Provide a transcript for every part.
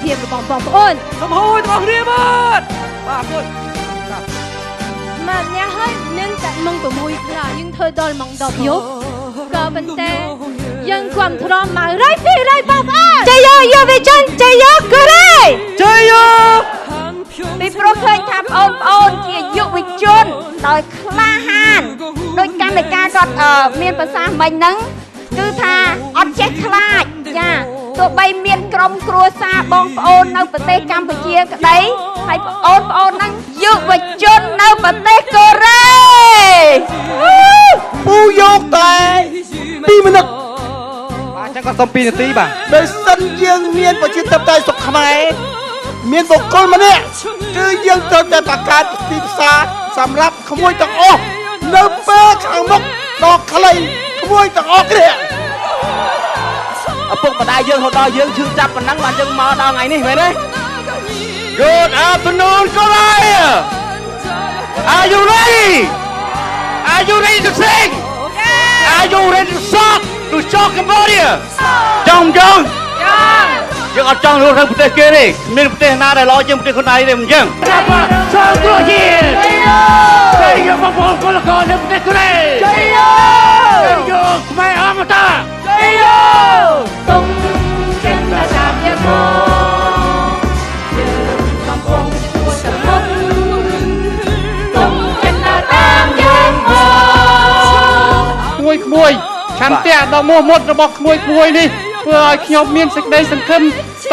ភាពរបស់បងប្អូន សូមហូយទាំងអស់គ្នាបាទបាទអរគុណ មកអ្នកហើយនឹងតែម៉ោង6ខ្លះយើងធ្វើដល់ម៉ោង10យប់ក៏ប៉ុន្តែយើងគ្រប់គ្រងមករយពីរយបងប្អូនជ័យយោយុវជនជ័យយោកូរ៉េ ជ័យយោ ពីព្រោះឃើញថាបងប្អូនជាយុវជនដោយក្លាហានដោយកម្មការគាត់មានប្រសាសន៍មិញហ្នឹងគឺថាអត់ចេះខ្លាចចាទោះបីមានក្រុមគ្រួសារបងប្អូននៅប្រទេសកម្ពុជាក្តីហើយបងប្អូនហ្នឹងយុវជននៅប្រទេសកូរ៉េ ពូយកតែ2មិនិត បាទអញ្ចឹងក៏សុំ2នាទីបាទ បើសិនយើងមានប្រជាធិបតេយ្យស្រុកខ្មែរមានបុគ្គលម្នាក់គឺយើងត្រូវតែបង្កើតទីផ្សារសម្រាប់ក្មួយទាំងអស់នៅពេលខាងមុខដ៏ខ្លីក្មួយទាំងអស់គ្នា ឪពុកម្ដាយយើងរហូតដល់យើងឈឺចាប់ប៉ុណ្ណឹងបានយើងមកដល់ថ្ងៃនេះមែនទេ Good afternoon, Korea! Are you ready? Are you ready to sing? Are you ready to shock to shock Cambodia? ចង់ចង់យើងអត់ចង់រស់នៅប្រទេសគេទេគ្មានប្រទេសណាដែលល្អជាងប្រទេសខ្លួនឯងទេមិនចឹងសង្គ្រោះជាតិជ័យយោបងប្អូនពលករនៅប្រទេសកូរ៉េជ័យយោជ័យយោខ្មែរអមតៈជ័យយោ ទុំចិនតាមយើងមកយើងកំពុងជួបទៅមុខទុំចិនតាមយើងមក ក្មួយក្មួយឆន្ទៈដ៏មោះមុតរបស់ក្មួយក្មួយនេះធ្វើឲ្យខ្ញុំមានសេចក្តីសង្ឃឹម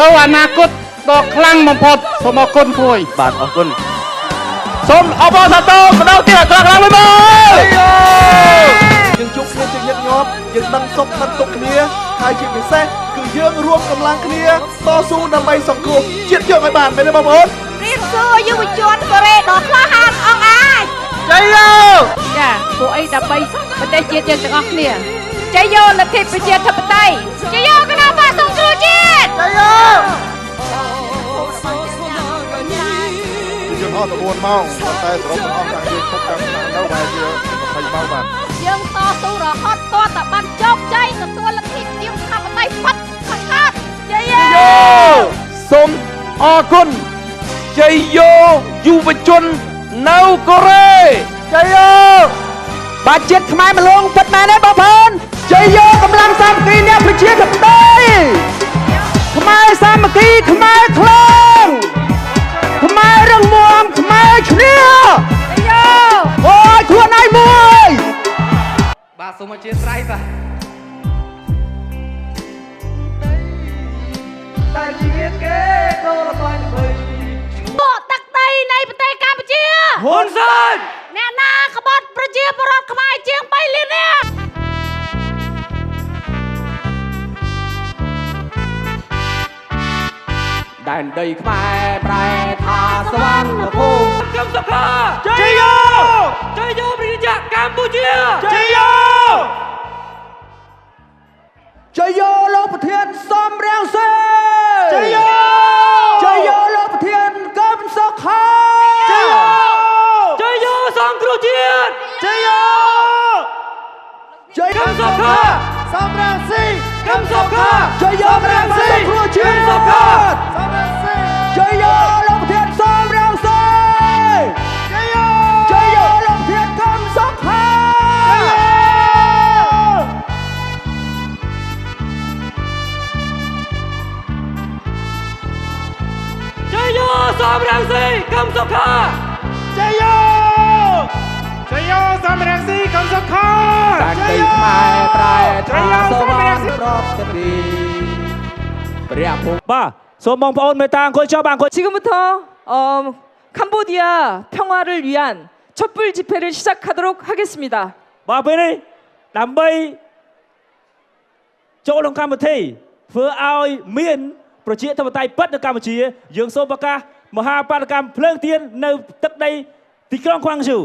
ទៅអនាគតដ៏ខ្លាំងបំផុតសូមអរគុណក្មួយ បាទអរគុណសូមអបអរសាទរម្ដងទៀតខ្លាំងខ្លាំងមួយមើល យើងជួបគ្នាជាញឹកញាប់យើងដឹងសុខដឹងទុក្ខគ្នាហើយជាពិសេសគឺយើងរួមកម្លាំងគ្នាតស៊ូដើម្បីសង្គ្រោះជាតិយើងឲ្យបានមែនទេបងប្អូន រៀបសួរយុវជនកូរ៉េដ៏ក្លាហានអង្អាច ជ័យយោ ចាពួកអីដើម្បីប្រទេសជាតិយើងទាំងអស់គ្នាជ័យយោលទ្ធិប្រជាធិបតេយ្យជ័យយោគណៈបក្សសង្គ្រោះជាតិ ជ័យយោ យើងអស់តែ4ម៉ោងប៉ុន្តែសរុបទាំងអស់តាំងយើងឈប់តាំងនៅប្រហែលជា20ម៉ោងបាទ យើងតស៊ូរហូតតតែបានជោគជ័យទទួលលទ្ធិប្រជាធិបតេយ្យពិតប្រាកដជ័យយោ សូមអរគុណជ័យយោយុវជននៅកូរ៉េជ័យយោ បាទជាតិខ្មែរម្លងពិតមែនទេបងប្អូនជ័យយោកម្លាំងសាមគ្គីអ្នកប្រជាធិបតេយ្យខ្មែរសាមគ្គីខ្មែរខ្លាំងខ្មែររឹងមាំខ្មែរឈ្នះអូយខ្លួនឯងមួយ បាទសូមអធិស្ឋានបាទ តែជាគេក៏ល្បាញល្បី ពួកទឹកដីនៃប្រទេសកម្ពុជា ហ៊ុនសែន អ្នកណាក្បត់ប្រជាពលរដ្ឋខ្មែរជាង3លាននាក់ ដែនដីខ្មែរប្រែថាសវណ្ណភូមិ កម្មសុខា ជ័យយោ ជ័យយោប្រជាជាតិកម្ពុជា ជ័យយោ ជ័យយោលោកប្រធានសំរងស៊ី ជ័យយោ ជ័យយោលោកប្រធានកឹមសុខា ជ័យយោ ជ័យយោសង្គ្រោះជាតិ ជ័យយោ ជ័យ កម្មសុខា សំរងស៊ី កម្មសុខា ជ័យយោគណៈបក្សសង្គ្រោះជាតិ សុខា សំរងស៊ី ជ័យយោលោកប្រធានសំរងស៊ី ជ័យយោ ជ័យយោលោកប្រធានកឹមសុខា ជ័យយោសំរងស៊ីកម្មសុខា ជ័យយោជ័យយោសំរងស៊ីកំសុខា ដែនដីខ្មែរប្រែថាសវណ្ណប្រពទីព្រះភូមិ បាទសូមបងប្អូនមេត្តាអង្គុយចុះបាទអង្គុយ 지금부터 캄보디아 평화를 위한 촛불 집회를 시작하도록 하겠습니다. បាទពេលនេះដើម្បីចូលក្នុងកម្មវិធីធ្វើឲ្យមានប្រជាធិបតេយ្យពិតនៅកម្ពុជា យើងសូមប្រកាសមហាបាតកម្មភ្លើងទៀននៅទឹកដីទីក្រុងខ្វាងជូ ក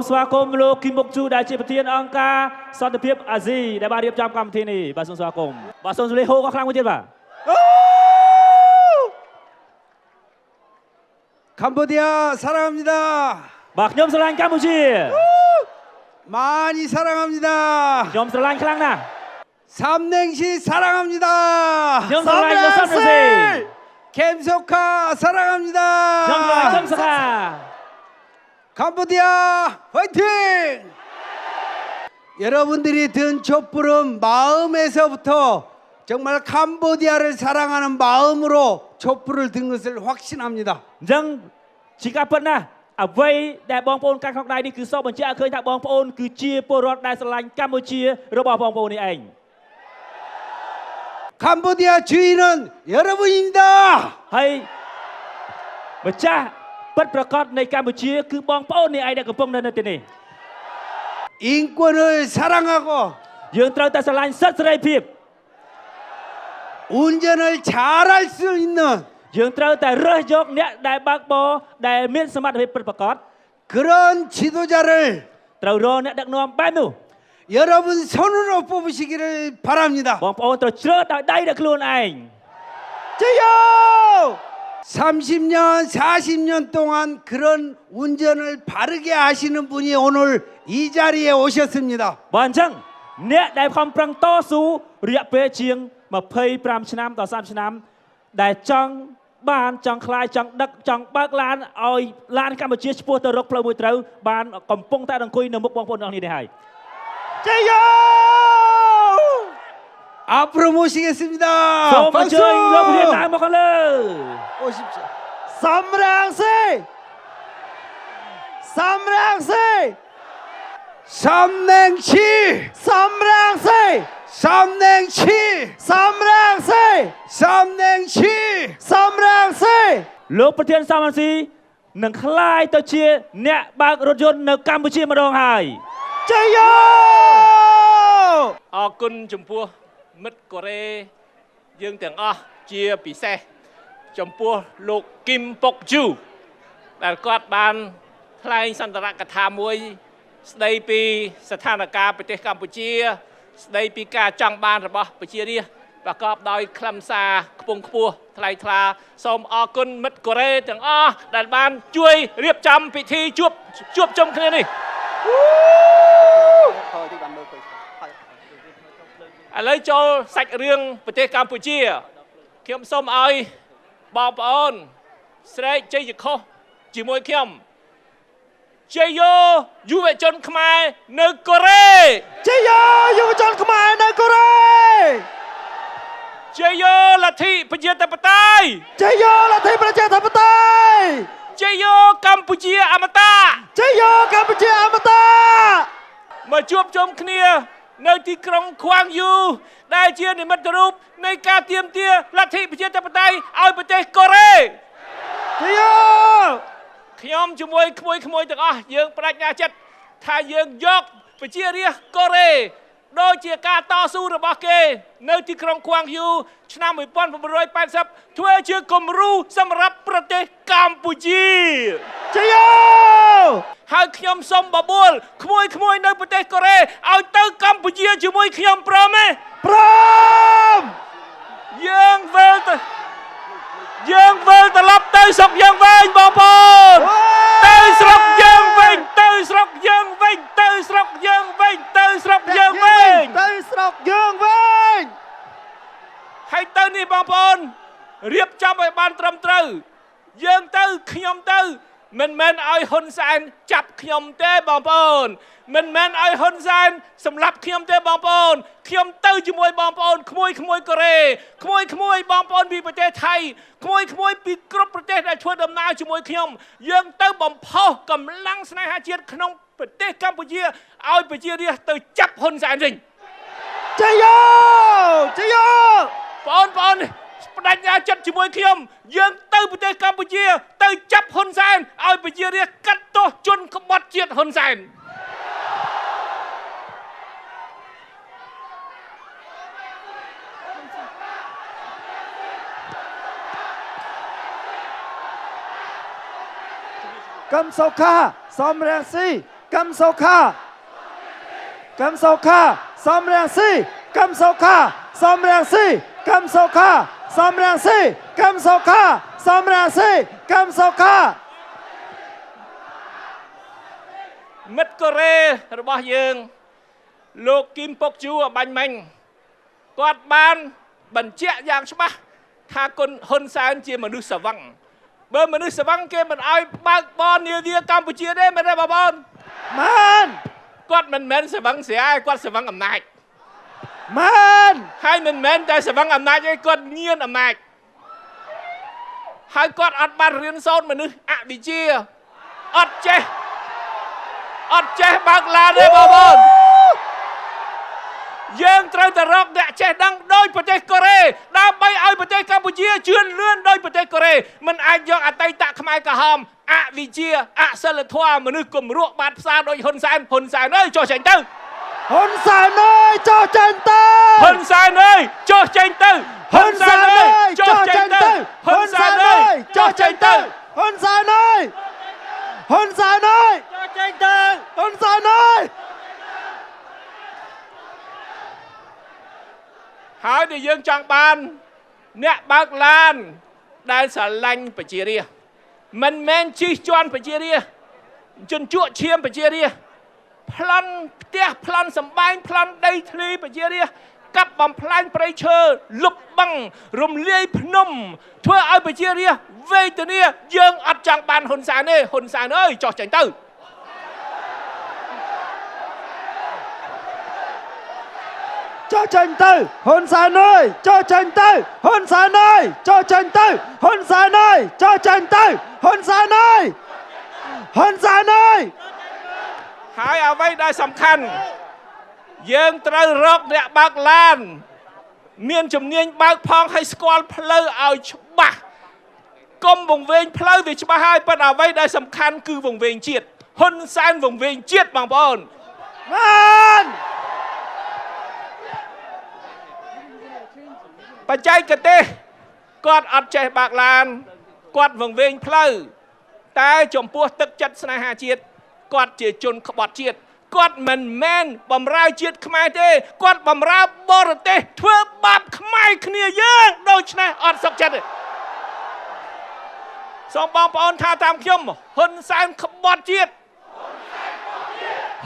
ស្វាគមន៍លោកគីមបុកជូដែលជាប្រធានអង្គការសន្តិភាពអាស៊ីដែលបានរៀបចំកម្មវិធីនេះបាទសូមស្វាគមន៍បាទសូមសម្លេងហូក៏ខ្លាំងមួយទៀតបាទ 캄보디아 사랑합니다. បាទខ្ញុំស្រឡាញ់កម្ពុជា 많이 사랑합니다. ខ្ញុំស្រឡាញ់ខ្លាំងណាស់ 삼냉시 사랑합니다. ខ្ញុំស្រឡាញ់លោកសំរងស៊ី 겜소카 사랑합니다. ខ្ញុំស្រឡាញ់កឹមសុខា 캄보디아 화이팅! 여러분들이 든 촛불은 마음에서부터 정말 캄보디아를 사랑하는 마음으로 촛불을 든 것을 확신합니다. អញ្ចឹងជាការពិតណាស់អ្វីដែលបងប្អូនកាន់ក្នុងដៃនេះគឺសបញ្ជាក់ឲ្យឃើញថាបងប្អូនគឺជាពលរដ្ឋដែលស្រឡាញ់កម្ពុជារបស់បងប្អូននេះឯង 캄보디아 주인은 여러분입니다. ហើយម្ចាស់ពិតប្រាកដនៃកម្ពុជាគឺបងប្អូននេះឯងដែលកំពុងនៅនៅទីនេះ 인권을 사랑하고 យើងត្រូវតែស្រឡាញ់សិទ្ធិសេរីភាព 운전을 잘할 수 있는 យើងត្រូវតែរើសយកអ្នកដែលបើកបរដែលមានសមត្ថភាពពិតប្រាកដ 그런 지도자를 ត្រូវរកអ្នកដឹកនាំបែបនោះ 여러분 손으로 뽑으시기를 바랍니다. បងប្អូនត្រូវជ្រើសដោយដៃដោយខ្លួនឯង 제요! 30년, 40년 동안 그런 운전을 바르게 하시는 분이 오늘 이 자리에 오셨습니다. បើអញ្ចឹងអ្នកដែលខំប្រឹងតស៊ូរយៈពេលជាង25ឆ្នាំដល់30ឆ្នាំ ដែលចង់បានចង់ខ្លាយចង់ដឹកចង់បើកឡានឲ្យឡានកម្ពុជាឆ្ពោះទៅរកផ្លូវមួយត្រូវបានកំពុងតែអង្គុយនៅមុខបងប្អូនទាំងអស់គ្នានេះហើយ 제요! 앞으로 모시겠습니다. សូមអញ្ជើញលោកប្រធាន 박수! ដើមមកខាងលើ 오십시오. សំរងស៊ីសំរងស៊ី 삼냉시! សំរងស៊ី 삼냉시! សំរងស៊ី 삼냉시! សំរងស៊ី លោកប្រធានសំរងស៊ីនឹងក្លាយទៅជាអ្នកបើករថយន្តនៅកម្ពុជាម្ដងហើយ ជ័យយោ អរគុណចំពោះមិត្តកូរ៉េយើងទាំងអស់ជាពិសេសចំពោះលោកគឹមប៉ុកជូដែលគាត់បានថ្លែងសន្ទរកថាមួយ ស្ដីពីស្ថានភាពប្រទេសកម្ពុជា ស្ដីពីការចង់បានរបស់ប្រជារាស្ត្រប្រកបដោយខ្លឹមសារខ្ពង់ខ្ពស់ថ្លៃថ្លាសូមអរគុណមិត្តកូរ៉េទាំងអស់ដែលបានជួយរៀបចំពិធីជួបជួបជុំគ្នានេះ ឥឡូវចូលសាច់រឿងប្រទេសកម្ពុជាខ្ញុំសូមឲ្យបងប្អូនស្រែកជ័យខុសជាមួយខ្ញុំជ័យយោយុវជនខ្មែរនៅកូរ៉េ ជ័យយោយុវជនខ្មែរនៅកូរ៉េ ជ័យយោលទ្ធិប្រជាធិបតេយ្យ ជ័យយោលទ្ធិប្រជាធិបតេយ្យ ជ័យយោកម្ពុជាអមតៈ ជ័យយោកម្ពុជាអមតៈ មកជួបជុំគ្នា នៅទីក្រុងខ្វាងយូដែលជានិមិត្តរូបនៃការទាមទារលទ្ធិប្រជាធិបតេយ្យឲ្យប្រទេសកូរ៉េ ជ័យយោ ខ្ញុំជាមួយក្មួយក្មួយទាំងអស់យើងបដិញ្ញាចិត្តថាយើងយកប្រជារាស្ត្រកូរ៉េដូចជាការតស៊ូរបស់គេ នៅទីក្រុងគួងយូឆ្នាំ1980ធ្វើជាគំរូសម្រាប់ប្រទេសកម្ពុជា ជ័យយោ ហើយខ្ញុំសូមបបួលក្មួយក្មួយនៅប្រទេសកូរ៉េឲ្យទៅកម្ពុជាជាមួយខ្ញុំព្រមទេ ព្រម យើងវិលទៅយើងវិលត្រឡប់ទៅស្រុកយើងវិញបងប្អូន ទៅស្រុកយើងវិញទៅស្រុកយើងវិញទៅស្រុកយើងវិញទៅស្រុកយើងវិញ ទៅស្រុកយើងវិញ ហើយទៅនេះបងប្អូនរៀបចំឲ្យបានត្រឹមត្រូវយើងទៅខ្ញុំទៅមិនមែនឲ្យហ៊ុនសែនចាប់ខ្ញុំទេបងប្អូនមិនមែនឲ្យហ៊ុនសែនសម្លាប់ខ្ញុំទេបងប្អូនខ្ញុំទៅជាមួយបងប្អូនក្មួយក្មួយកូរ៉េក្មួយក្មួយបងប្អូនពីប្រទេសថៃក្មួយក្មួយពីគ្រប់ប្រទេសដែលធ្វើដំណើរជាមួយខ្ញុំយើងទៅបំផុសកម្លាំងស្នេហាជាតិក្នុងប្រទេសកម្ពុជាឲ្យប្រជារាស្ត្រទៅចាប់ហ៊ុនសែនវិញ ជ័យយោជ័យយោ បងប្អូនបដិញ្ញាចិត្តជាមួយខ្ញុំយើងទៅប្រទេសកម្ពុជា ទៅចាប់ហ៊ុនសែនឲ្យប្រជារាស្ត្រកាត់ទោសជនក្បត់ជាតិហ៊ុនសែន កឹមសុខាសំរងស៊ី កឹមសុខាកឹមសុខាសំរងស៊ីកឹមសុខាសំរងស៊ីកឹមសុខាសំរងស៊ីកឹមសុខាសំរងស៊ីកឹមសុខា មិត្តកូរ៉េរបស់យើងលោកគីមប៉ុកជូអបាញ់មិញគាត់បានបញ្ជាក់យ៉ាងច្បាស់ថាគុណហ៊ុនសែនជាមនុស្សសវឹងបើមនុស្សសវឹងគេមិនអោយបើកបននាវាកម្ពុជាទេមែនទេបងប្អូន មែន គាត់មិនមែនសវឹងស្រាគាត់សវឹងអំណាច មែន ហើយមិនមែនតែសវឹងអំណាចទេគាត់ញៀនអំណាចហើយគាត់អត់បានរៀនសូត្រមនុស្សអវិជ្ជាអត់ចេះអត់ចេះបើកឡានទេបងប្អូនយើងត្រូវតែរកអ្នកចេះដឹងដោយប្រទេសកូរ៉េដើម្បីឲ្យប្រទេសកម្ពុជាជឿនលឿនដោយប្រទេសកូរ៉េមិនអាចយកអតីតខ្មែរក្រហមអវិជ្ជាអសិលធម៌មនុស្សគំរក់បាត់ផ្សារដោយហ៊ុនសែនហ៊ុនសែនអើយចុះចេញទៅ ហ៊ុនសែនអើយចុះចេញទៅ ហ៊ុនសែនអើយចុះចេញទៅ ហ៊ុនសែនអើយចុះចេញទៅ ហ៊ុនសែនអើយចុះចេញទៅ ហ៊ុនសែនអើយហ៊ុនសែនអើយ ចុះចេញទៅ ហ៊ុនសែនអើយ ហើយដែលយើងចង់បានអ្នកបើកឡានដែលស្រឡាញ់ប្រជារាស្ត្រមិនមែនជិះជាន់ប្រជារាស្ត្រជន់ជក់ឈាមប្រជារាស្ត្រប្លន់ផ្ទះប្លន់សម្បែងប្លន់ដីធ្លីប្រជារាស្ត្រកាប់បំផ្លាញព្រៃឈើលុបបឹងរំលាយភ្នំធ្វើឲ្យប្រជារាស្ត្រវេទនាយើងអត់ចង់បានហ៊ុនសែនទេហ៊ុនសែនអើយចុះចេញទៅ ចុះចេញទៅហ៊ុនសែនអើយចុះចេញទៅហ៊ុនសែនអើយចុះចេញទៅហ៊ុនសែនអើយចុះចេញទៅហ៊ុនសែនអើយហ៊ុនសែនអើយ ហើយអ្វីដែលសំខាន់យើងត្រូវរកអ្នកបើកឡានមានជំនាញបើកផងឲ្យស្គាល់ផ្លូវឲ្យច្បាស់កុំវង្វេងផ្លូវវាច្បាស់ហើយប៉ុន្តែអ្វីដែលសំខាន់គឺវង្វេងជាតិហ៊ុនសែនវង្វេងជាតិបងប្អូន មែន បច្ចេកទេសគាត់អត់ចេះបើកឡានគាត់វង្វេងផ្លូវតែចំពោះទឹកចិត្តស្នេហាជាតិគាត់ជាជនក្បត់ជាតិគាត់មិនមែនបំរើជាតិខ្មែរទេគាត់បំរើបរទេសធ្វើបាបខ្មែរគ្នាយើងដូច្នេះអត់សុខចិត្តទេសូមបងប្អូនថាតាមខ្ញុំហ៊ុនសែនក្បត់ជាតិ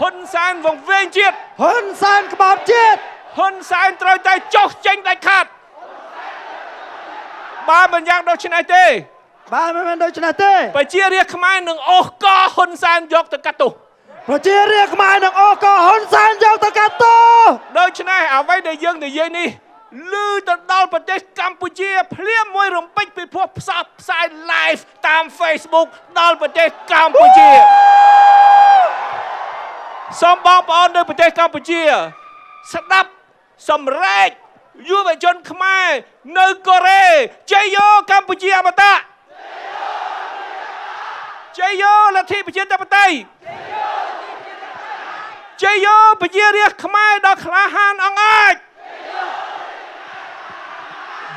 ហ៊ុនសែនវង្វេងជាតិ ហ៊ុនសែនក្បត់ជាតិ ហ៊ុនសែនត្រូវតែចុះចេញដាច់ខាតបើមិនយ៉ាងដូច្នេះទេ បើមិនមែនដូច្នេះទេ ប្រជារាស្ត្រខ្មែរនឹងអូសកហ៊ុនសែនយកទៅកាត់ទោស ប្រជារាស្ត្រខ្មែរនឹងអូសកហ៊ុនសែនយកទៅកាត់ទោស ដូច្នេះអ្វីដែលយើងនិយាយនេះឮទៅដល់ប្រទេសកម្ពុជាភ្លាមមួយរំពេចពីព្រោះផ្សព្វផ្សាយ live តាម Facebook ដល់ប្រទេសកម្ពុជាសូមបងប្អូននៅប្រទេសកម្ពុជាស្ដាប់សម្រែកយុវជនខ្មែរនៅកូរ៉េជ័យយោកម្ពុជាអមតៈជ័យយោលទ្ធិប្រជាធិបតេយ្យជ័យយោប្រជារាស្ត្រខ្មែរដ៏ក្លាហានអង្អាច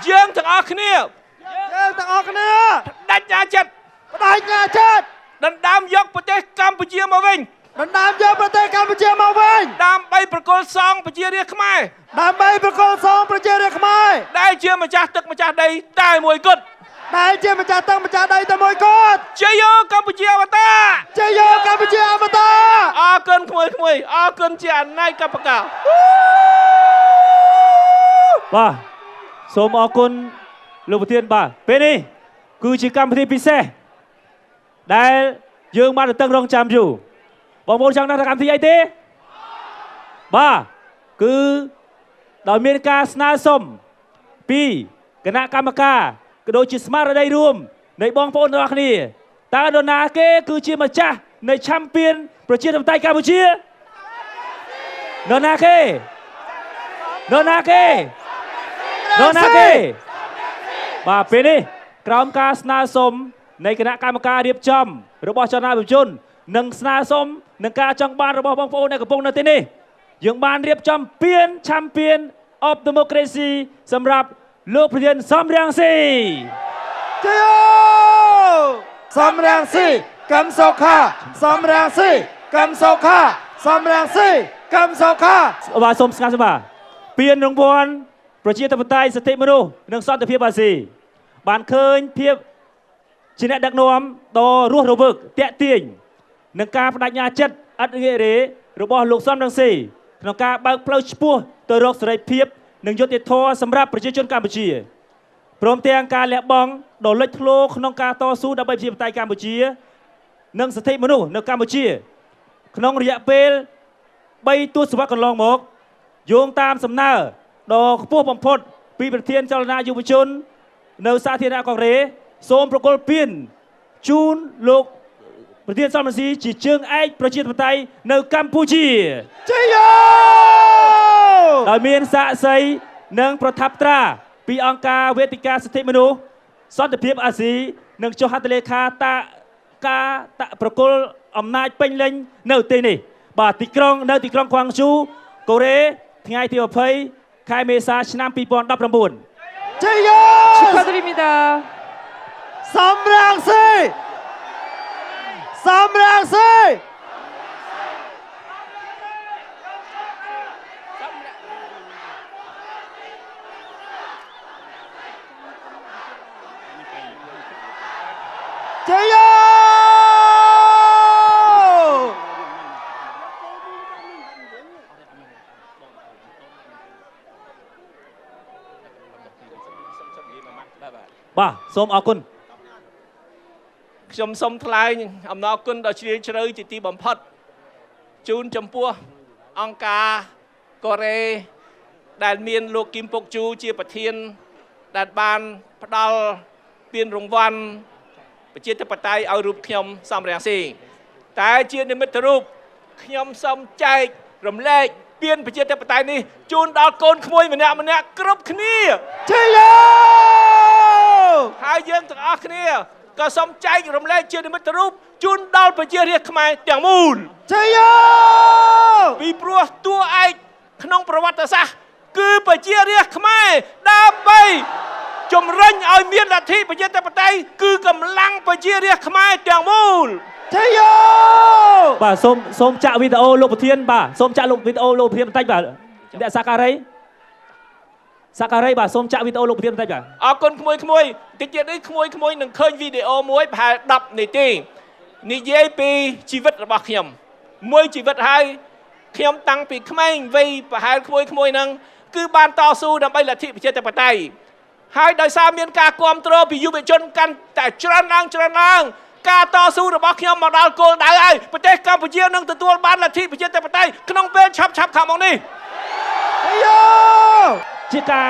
យើងទាំងអស់គ្នា យើងទាំងអស់គ្នា បដិញ្ញាចិត្ត បដិញ្ញាចិត្ត ដណ្ដើមយកប្រទេសកម្ពុជាមកវិញ ដណ្ដើមយកប្រទេសកម្ពុជាមកវិញ ដើម្បីប្រគល់សងប្រជារាស្ត្រខ្មែរ ដើម្បីប្រគល់សងប្រជារាស្ត្រខ្មែរ ដែលជាម្ចាស់ទឹកម្ចាស់ដីតែមួយគត់ ដែលជាម្ចាស់ទឹកម្ចាស់ដីតែមួយគត់ ជ័យយោកម្ពុជាអមតៈ ជ័យយោកម្ពុជាអមតៈ អរគុណក្មួយៗអរគុណជាអនេកបកា បាទសូមអរគុណលោកប្រធានបាទពេលនេះគឺជាកម្មវិធីពិសេសដែលយើងបានទន្ទឹងរង់ចាំយូរបងប្អូនចង់ដឹងថាកម្មវិធីអីទេបាទគឺដោយមានការស្នើសុំពីគណៈកម្មការក៏ដូចជាស្មារតីរួមនៃបងប្អូនទាំងអស់គ្នាតើនរណាគេគឺជាម្ចាស់នៃឆាំពៀនប្រជាធិបតេយ្យកម្ពុជានរណាគេនរណាគេនរណាគេបាទពេលនេះក្រោមការស្នើសុំនៃគណៈកម្មការរៀបចំរបស់ចលនាប្រជាជននិងស្នើសុំនឹងការចង់បានរបស់បងប្អូនដែលកំពុងនៅទីនេះយើងបានរៀបចំពាន Champion of Democracy សម្រាប់លោកប្រធានសំរងស៊ី ជ័យយោសំរងស៊ីកឹមសុខាសំរងស៊ី កឹមសុខាសំរងស៊ីកឹមសុខា បាទសូមស្ងាត់សិនបាទពានរង្វាន់ប្រជាធិបតេយ្យសិទ្ធិមនុស្សនិងសន្តិភាពអាស៊ីបានឃើញភាពជាអ្នកដឹកនាំដ៏រស់រវើកតាក់ទាញនិងការបដិញ្ញាចិត្តឥតងាករេរបស់លោកសំរងស៊ីក្នុងការបើកផ្លូវឆ្ពោះទៅរកសេរីភាពនិងយុត្តិធម៌សម្រាប់ប្រជាជនកម្ពុជាព្រមទាំងការលះបង់ដ៏លេចធ្លោក្នុងការតស៊ូដើម្បីប្រជាធិបតេយ្យកម្ពុជានិងសិទ្ធិមនុស្សនៅកម្ពុជាក្នុងរយៈពេល3ទសវត្សរ៍កន្លងមកយោងតាមសំណើដ៏ខ្ពស់បំផុតពីប្រធានចលនាយុវជននៅសាធារណកូរ៉េសូមប្រគល់ពានជូនលោកប្រធានសំរងស៊ីជាជើងឯកប្រជាធិបតេយ្យនៅកម្ពុជា ជ័យយោ ដោយមានសាក្សីនិងប្រថាប់ត្រាពីអង្គការវេទិកាសិទ្ធិមនុស្សសន្តិភាពអាស៊ីនិងចុះហត្ថលេខាតាការប្រគល់អំណាចពេញលេញនៅទីនេះបាទទីក្រុងនៅទីក្រុងក្វាងជូកូរ៉េថ្ងៃទី20ខែមេសាឆ្នាំ2019 ជ័យយោ 축하드립니다. សំរងស៊ីសំរងស៊ីជ័យយោ បាទសូមអរគុណ ខ្ញុំសូមថ្លែងអំណរគុណដ៏ជ្រាលជ្រៅជាទីបំផុតជូនចំពោះអង្គការកូរ៉េដែលមានលោកគឹមពុកជូជាប្រធានដែលបានផ្ដល់ពានរង្វាន់ប្រជាធិបតេយ្យឲ្យរូបខ្ញុំសំរងស៊ីតែជានិមិត្តរូបខ្ញុំសូមចែករំលែកពានប្រជាធិបតេយ្យនេះជូនដល់កូនក្មួយម្នាក់ម្នាក់គ្រប់គ្នា ជ័យយោ ហើយយើងទាំងអស់គ្នាក៏សូមចែករំលែកជានិមិត្តរូបជូនដល់ប្រជារាស្ត្រខ្មែរទាំងមូល ជ័យយោ ពីព្រោះតួឯកក្នុងប្រវត្តិសាស្ត្រគឺប្រជារាស្ត្រខ្មែរដើម្បីជំរុញឲ្យមានលទ្ធិប្រជាធិបតេយ្យគឺកម្លាំងប្រជារាស្ត្រខ្មែរទាំងមូល ជ័យយោ បាទសូមចាក់វីដេអូលោកប្រធានបាទសូមចាក់លោកវីដេអូលោកប្រធានបន្តិចបាទអ្នកសាការីសាការីបាទសូមចាក់វីដេអូលោកប្រធានបន្តិចបាទ អរគុណក្មួយក្មួយតិចទៀតនេះក្មួយក្មួយនឹងឃើញវីដេអូមួយប្រហែល10នាទីនិយាយពីជីវិតរបស់ខ្ញុំមួយជីវិតហើយខ្ញុំតាំងពីក្មេងវ័យប្រហែលក្មួយក្មួយហ្នឹងគឺបានតស៊ូដើម្បីលទ្ធិប្រជាធិបតេយ្យហើយដោយសារមានការគ្រប់គ្រងពីយុវជនកាន់តែច្រើនឡើងច្រើនឡើងការតស៊ូរបស់ខ្ញុំមកដល់គោលដៅហើយប្រទេសកម្ពុជានឹងទទួលបានលទ្ធិប្រជាធិបតេយ្យក្នុងពេលឆាប់ឆាប់ខាងមុខនេះ ជ័យយោ ជាការ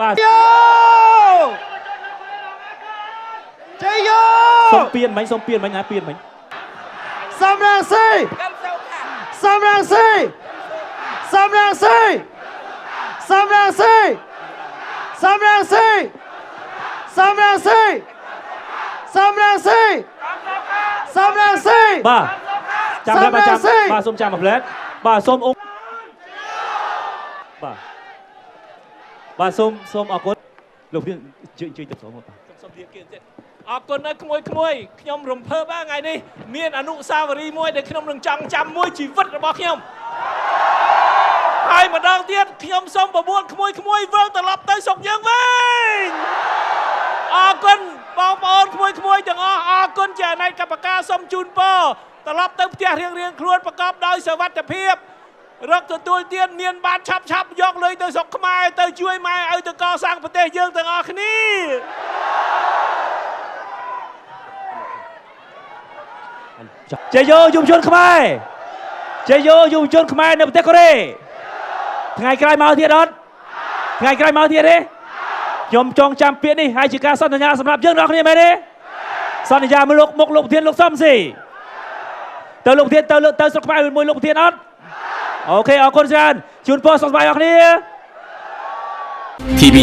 បាទ យោជ័យយោ សូមពៀនមិញសូមពៀនមិញណាពៀនមិញ សំរងស៊ីសំរងស៊ីសំរងស៊ីសំរងស៊ីសំរងស៊ីសំរងស៊ីសំរងស៊ីសំរងស៊ី បាទចាំបាទចាំបាទសូមចាំមួយផ្លែតបាទសូមអ៊ុំបាទបាទសូមអរគុណលោកប្រធានជួយទៅសូមបាទ សូមលាគេទៀតអរគុណដល់ក្មួយក្មួយខ្ញុំរំភើបថ្ងៃនេះមានអនុស្សាវរីយ៍មួយដែលខ្ញុំនឹងចងចាំមួយជីវិតរបស់ខ្ញុំហើយម្ដងទៀតខ្ញុំសូមបបួលក្មួយក្មួយវិលត្រឡប់ទៅស្រុកយើងវិញអរគុណបងប្អូនក្មួយក្មួយទាំងអស់អរគុណជាអនេកកម្មការសូមជូនពរត្រឡប់ទៅផ្ទះរៀងរៀងខ្លួនប្រកបដោយសុវត្ថិភាពរកទទួលទានមានបានឆាប់ឆាប់យកលុយទៅស្រុកខ្មែរទៅជួយម៉ែឲ្យទៅកសាងប្រទេសយើងទាំងអស់គ្នា ជ័យយោយុវជនខ្មែរជ័យយោយុវជនខ្មែរនៅប្រទេសកូរ៉េថ្ងៃក្រោយមកទៀតអត់ថ្ងៃក្រោយមកទៀតទេខ្ញុំចងចាំពាក្យនេះហើយជាការសន្យាសម្រាប់យើងទាំងអស់គ្នាមែនទេសន្យាមួយលោកមុខលោកប្រធានលោកសំស៊ីទៅលោកប្រធានទៅទៅស្រុកខ្មែរមួយលោកប្រធានអត់អូខេអរគុណច្រើនជូនពរសុខសប្បាយអរគ្នា TV